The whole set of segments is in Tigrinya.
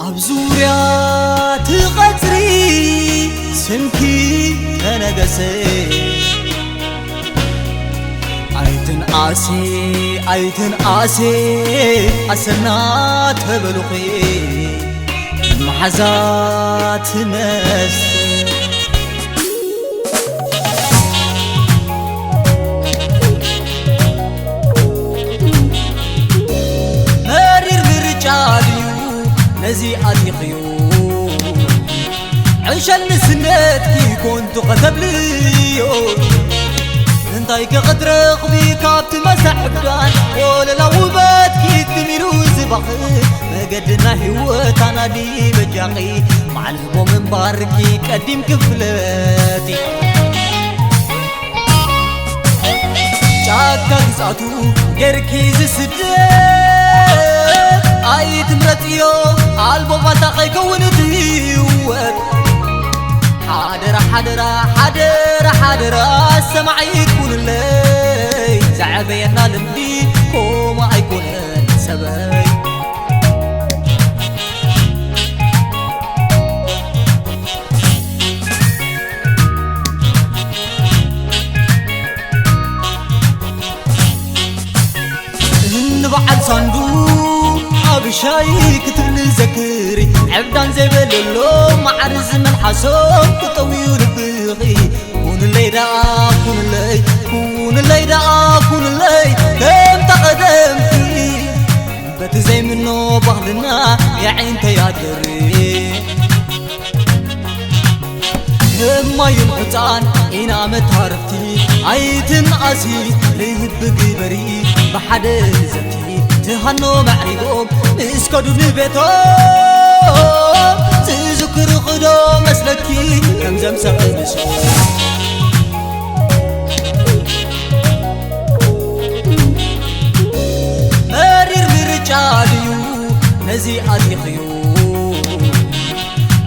ኣብ ዙርያ እቲ ቐጽሪ ስምኪ ተነገሰ። ኣይትንኣሲ፣ ኣይትንኣሲ፣ ኣሰና ተበሉኺ መሓዛ ትመስል። መሪር ምርጫ ድዩ ነዚ ኣቲኽዮ? ዕሸል ንስነትኪ ኮንቱ ከተብልዮ። እንታይ ከ ክትረኽቢ ካብቲ መሳዕዳን ወለላ ውበትኪ ትሚሉ ዝባኺ? መገድና ህይወት ኣናዲ በጃኺ፣ ማዕልቦ ምንባርኪ ቀዲም ክፍለጢ። ጫካ ግዝኣቱ ጌርኪ ዝስደት ኣይትምረጽዮ፣ ኣልቦ ባታ ከይከውን እቲ ህይወት። ሓደራ፣ ሓደራ፣ ሓደራ፣ ሓደራ፣ ሰማዒት ኩንለይ፣ ዘዕበየና ልምዲ ኮማ ኣይኮነን ሰበይ። ንበዓል ሳንዱ ኣብሻይ ክትብል ዘክሪ፣ ዕብዳን ዘይበለሎ ማዕር ዝመልሓሶ ክጠውዩ ልብኺ። ኩንለይ ደኣ ኩንለይ፣ ኩንለይ ደኣ ኩንለይ፣ ከምታ ቀደምኪ። በቲ ዘይምኖ ባህልና የዒንተይ ኣድሪ። እማዩን ሕፃን ኢና መታረፍቲ፣ ኣይትንኣሲ ልቢ ግበሪ ብሓደ ዘቲ። ትሃኖ መዕሪጎም ምስ ከዱ ንቤቶም፣ ትዝክሪ ክዶ መስለኪ ከምዘም ሰብ ንሱ። መሪር ምርጫ ድዩ ነዚ ኣቲኽዮ?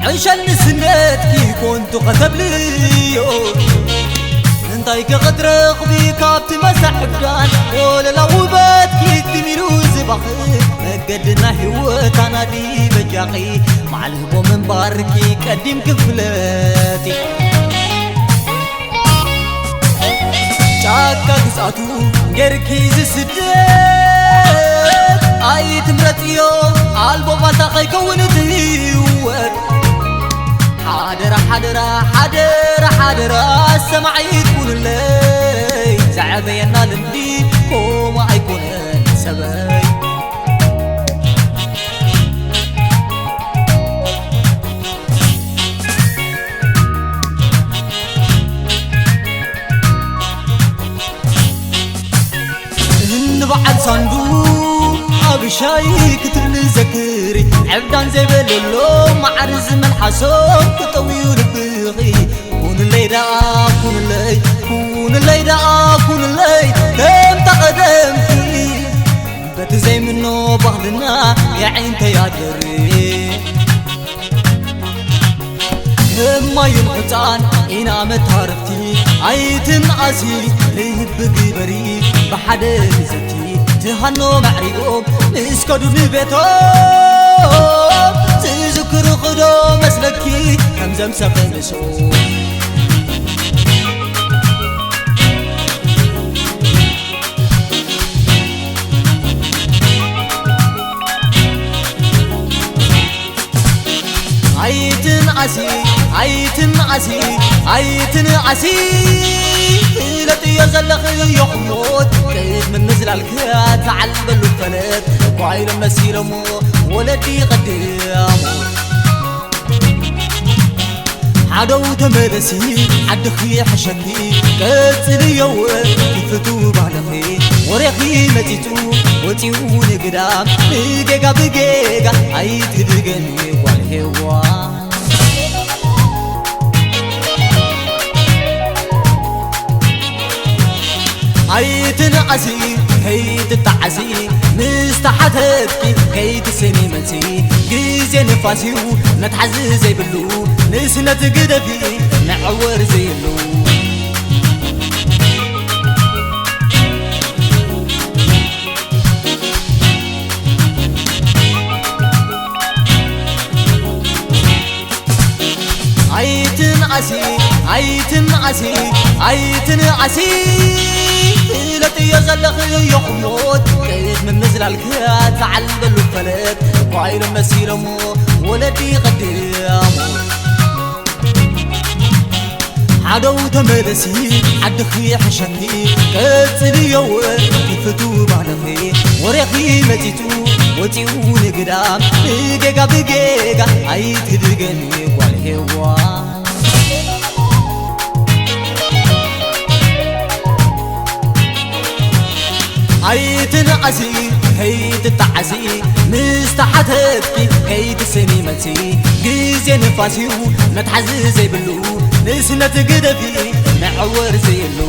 ዕሸል ንስነትኪ ኮንቱ ከተብልዮ። እንታይ ከ ክትረኽቢ ካብቲ መሳዕዳን ወለላ ውበትኪ ትሚሉ ዝባኺ? መገድና ህይወት ኣናዲ በጃኺ፣ ማዕልቦ ምንባርኪ ቀዲም ክፍለጢ። ጫካ ግዝኣቱ ጌርኪ ዝስደት ኣይትምረጽዮ፣ ኣልቦ ባታ ከይከውን እቲ ህይወት። ሓደራ፣ ሓደራ፣ ሓደራ፣ ሓደራ፣ ሰማዒት ኩንለይ፣ ዘዕበየና ልምዲ ኮማ ኣይኮነን ሰበይ። ንበዓል ሳንዱ ኣብሻይ ክትብል ዘክሪ፣ ዕብዳን ዘይበለሎ ማዕር ዝመልሓሶ ክጠውዩ ልብኺ። ኩንለይ ደኣ ኩንለይ፣ ኩንለይ ደኣ ኩንለይ ከምታ ቀደምኪ። በቲ ዘይምኖ ባህልና የዒንተይ ኣድሪ። እማዩን ሕፃን ኢና መታረፍቲ፣ ኣይትንኣሲ ልቢ ግበሪ ብሓደ ዘቲ። ትሃኖ መዕሪጎም ምስ ከዱ ንቤቶም፣ ትዝክሩ ክዶ መስለኪ ከምዘም ሰብ ንስኡ። ኣይትንኣሲ፣ ኣይትንኣሲ፣ ኣይትንኣሲ። ፍለጥዮ ዘለኽዮ ሕሞት ቅድሚ ምዝላልኪ ተዓልበሉ ፈለጥ። እኳ ኢሎም መሲሎሞ ወለዲ ቀዲሞት። ሓደው ተመለሲ ዓድኺ ይሕሸኪ፣ ቀጽልዮ ክፍቱ ባህልኺ። ወሬኺ መጺጹ ወጺኡ ንግዳም፣ ንጌጋ ብጌጋ ኣይትድገሚ ጓል ሄዋን። ኣይትንኣሲ ከይትጣዓሲ፣ ምስ ተሓተትኪ ከይትስኒ መልሲ። ግዜ ንፋስ እዩ መትሓዚ ዘይብሉ፣ ንስነት ግደፊ መዐወር ዘይብሉ። ኣይትንኣሲ ኣይትንኣሲ ኣይትንኣሲ፣ ፍለጥዮ ዘለኽዮ ክሞት ቅድሚ ምዝላልኪ ተዓልበሉ ፈለጥ። እኳ ኢሎም መሲሎሞ ወለዲ ቀዲሞት። ሓደው ተመለሲ ዓድኺ ይሕሸኪ፣ ቀጽልዮ ክፍቱ ባህልኺ። ወሬኺ መጺቱ ወጺኡ ንግዳም፣ ብጌጋ ብጌጋ ኣይትድገሚ ጓል ሄዋን። ኣይትንኣሲ ከይትጣዓሲ፣ ምስ ተሓተትኪ ከይትስኒ መልሲ። ግዜ ንፋስ እዩ መትሓዚ ዘይብሉ፣ ንስነት ግደፊ መዕወር ዘየሉ።